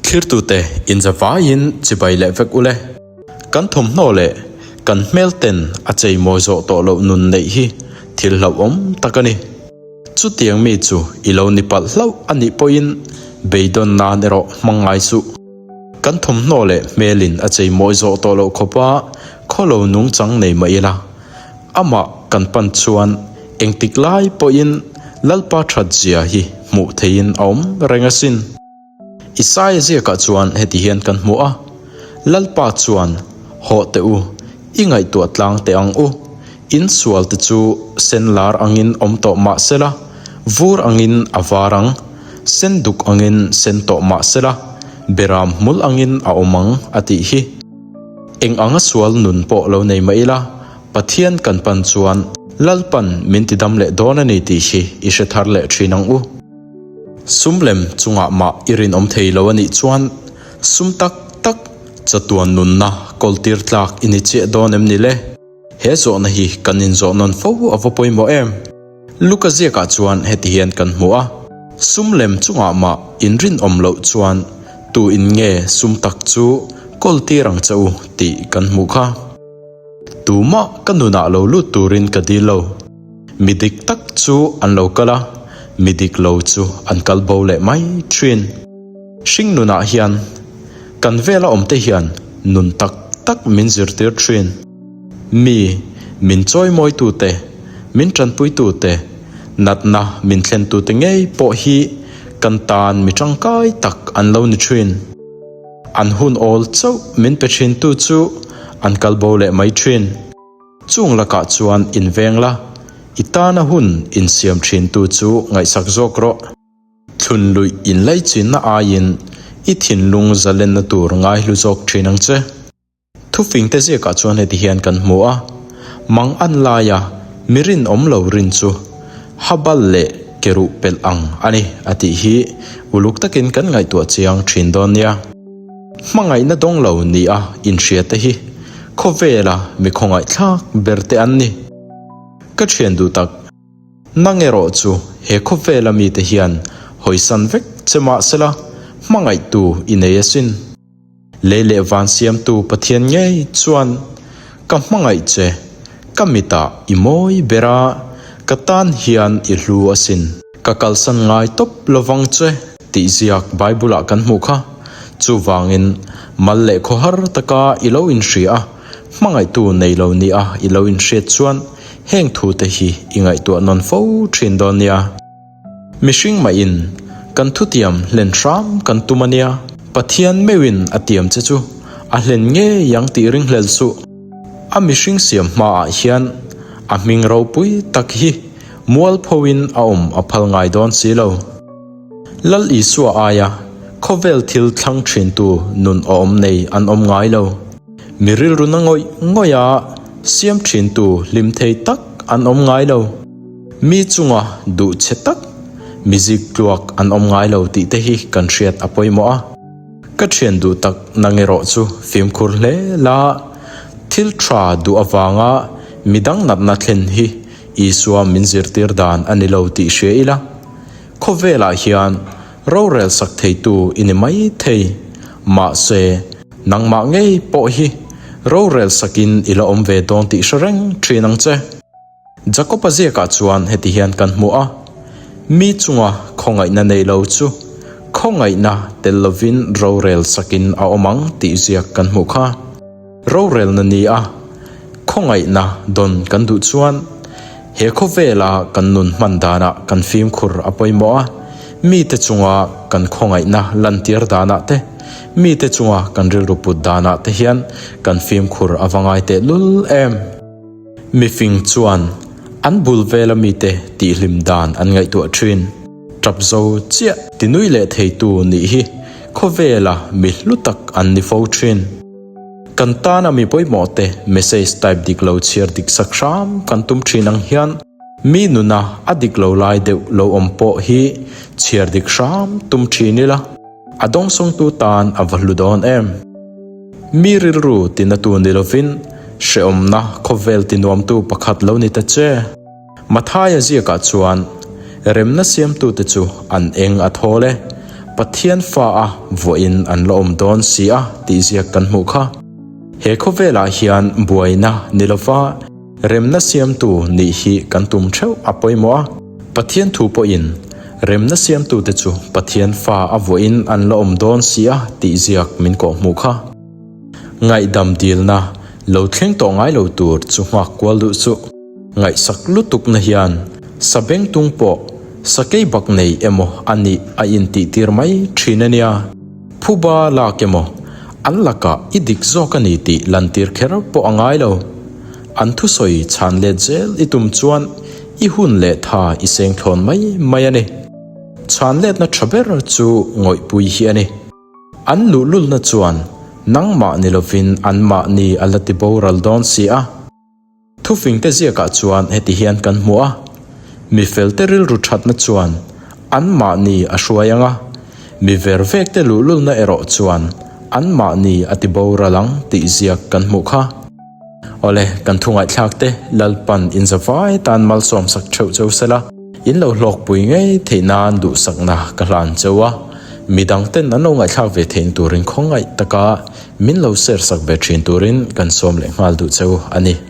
Thlirtute inzavaiin chibai leh vek ule. Kan thawmhnaw leh kan hmel ten a cheimawi zawh tawh loh nun neih hi thil hlauhawm tak a ni. Chutiang mi chu i lo ni palh hlauh a nih pawhin beidawn nan erawh hmang ngai suh. Kan thawmhnaw leh hmelin a cheimawi zawh tawh loh khawpa khawlo nungchang nei mah ila, amah kan pan chuan engtik lai pawhin Lalpa that zia hi hmuh theihin a awm reng asin. Isaia ziakah chuan heti hian kan hmu a, Lalpa chuan, Hawh teh u, i ngaihtuah tlang teh ang u, in sualte chu sen lar angin awm tawh mah sela, vur angin a var ang, sen duk angin sen tawh mah sela, beram hmul angin a awm ang, a tih hi. Eng anga sual nun pawh lo nei mah ila, Pathian kan pan chuan Lalpan min tidam leh dawn a ni tih hi i hre thar leh thin ang u. Sum lem chungah mah i rinawm thei lo a nih chuan sum tak tak chatuan nunna kawltir tlak i ni chiah dawn em ni le? He zawhna hi kan inzawh nawn fo a va pawimawh em? Luka ziakah chuan heti hian kan hmu a, Sum lem chungah mah in rinawm loh chuan tu in nge sum tak chu kawltir ang che u tih kan hmuh kha. Tumah ka nunah lo lut turin ka dil lo. Mi dik tak chu an lo kal a, mi dik lo chu an kal bo leh mai thin. Hring nunah hian kan vela awmte hian nun tak tak min zirtir thin. Mi min chawimawitute, min tanpuitute, natna min thlentute ngei pawh hi kan tan mi tangkai tak an lo ni thin. An hun awl chauh min pe thintu chu an kal bo leh mai thin. Chung lakah chuan inveng la, i tana hun insiam thintu chu ngaihsak zawk rawh. Thlun luih inlaichinna aiin i thinlung zalenna tur ngaihlu zawk thin ang che. Thufingte ziakah chuan heti hian kan hmu a, Mang an laia mi rinawm lo rin chu habal leh ke ruh pelh ang a ni a tih hi uluk takin kan ngaihtuah chiang thin dawn nia. Hmangaihna dawng lo ni a inhria te hi khawvela mi khawngaihthlak ber te an ni. Ka thian duh tak, nang erawh chu he khawvela mite hian hawisan vek che mah sela hmangaihtu i nei asin. Lei leh van siamtu Pathian ngei chuan ka hmangaih che, ka mitah i mawi ber a, ka tan hian i hlu asin. Ka kalsan ngai tawp lovang che tih ziak Bible-ah kan hmuh kha. Chuvangin, mal leh khawhar taka i lo inhria a, hmangaihtu nei lo nia i lo inhriat chuan heng thute hi i ngaihtuah nawn fo thin dawn nia. Mihring mahin kan thutiam hlen hram kan tum a nia. Pathian meuhin a tiam che chu a hlen ngei ang tih ringhlel suh. A mihring siam hmaah hian a hming ropui tak hi Mualphoin a awm a phal ngai dawn si lo. Lal Isua aia khawvel thil thlang thintu nun awm nei an awm ngai lo. Mi rilru na ngawih ngawih a siam thintu hlim thei tak an awm ngai lo. Mi chunga duh chhe tak, mi zik tluak an awm ngai lo tih te hi kan hriat a pawimawh a. Ka thian duh tak nang erawh chu fimkhur hle la, thil tha duh avanga midang natna thlen hi Isua min zirtir dan a ni lo tih hria ila, khawvelah hian rorel sak theitu i ni mai thei. Mahse, nangmah ngei pawh hi rorel sakin i la awm ve dawn tih hre reng thin ang che. Jakob-a ziakah chuan heti hian kan hmu a, Mi chunga khawngaihna nei lo chu khawngaihna tel lovin rorel sakin a awm ang tih ziak kan hmuh kha. Rorelna ni a, khawngaihna dawn kan duh chuan he khawvela kan nun hman danah kan fimkhur a pawimawh a, mite chunga kan khawngaihna lantir danah te, mite chunga kan rilru put danah te hian kan fimkhur a va ngai tehlul em. Mifing chuan an bul vela mite tihhlim dan an ngaihtuah thin. Tap zo chiah tinui leh theitu nih hi khawvela mi hlu tak an ni fo thin. Kan tana mi pawimawh te message type dik lo chhiar dik sak hram kan tum thin ang hian mi nuna a dik lo lai deuh lo awm pawh hi chhiar dik hram tum thin ila a dawngsawngtu tan a va hlu dawn em. Mi rilru tinatu ni lovin hrehawmna khawvel tinuamtu pakhat lo ni ta che. Mathaia ziakah chuan, Remna siamtute chu an eng a thawl e. Pathian fa a vuahin an la awm dawn si a tih ziak kan hmuh kha. He khawvelah hian buaina ni lova remna siamtu nih hi kan tum theuh a pawimawh a. Pathian thu pawhin remna siamtute chu Pathian fa a vuahin an la awm dawn si a tih ziak min kawhhmuh kha. Ngaihdam dilna lo thleng tawh ngai lo tur chu nghak kual duh suh. Ngaihsak lutukna hian sabengtung pawh sakei bak nei emaw a nih a intihtir mai thin a nia. Phuba lak emaw an lakah i dik zawk a ni tih lantir kher pawh a ngai lo. An thusawi chhan let zel i tum chuan i hun leh tha i seng thlawn mai mai a ni. Chhan letna tha ber chu ngawihpui hi a ni. An luhlulna chuan nangmah ni lovin anmahni a la ti boral dawn si a. Thufingte ziakah chuan heti hian kan hmu a, Mi felte rilru thatna chuan anmahni a hruai ang a, mi vervekte luhlulna erawh chuan anmahni a ti boral ang tih ziak kan hmuh kha. Awle, kan thu ngaihthlakte Lalpan inzavai tan malsawmsak theuh cheu sela, in lo hlawkpui ngei theih nan duhsakna ka hlan cheu a, midangten an lo ngaihthlak ve theihna turin khawngaih taka min lo share sak ve thin turin kan sawm leh nghal duh cheu a ni.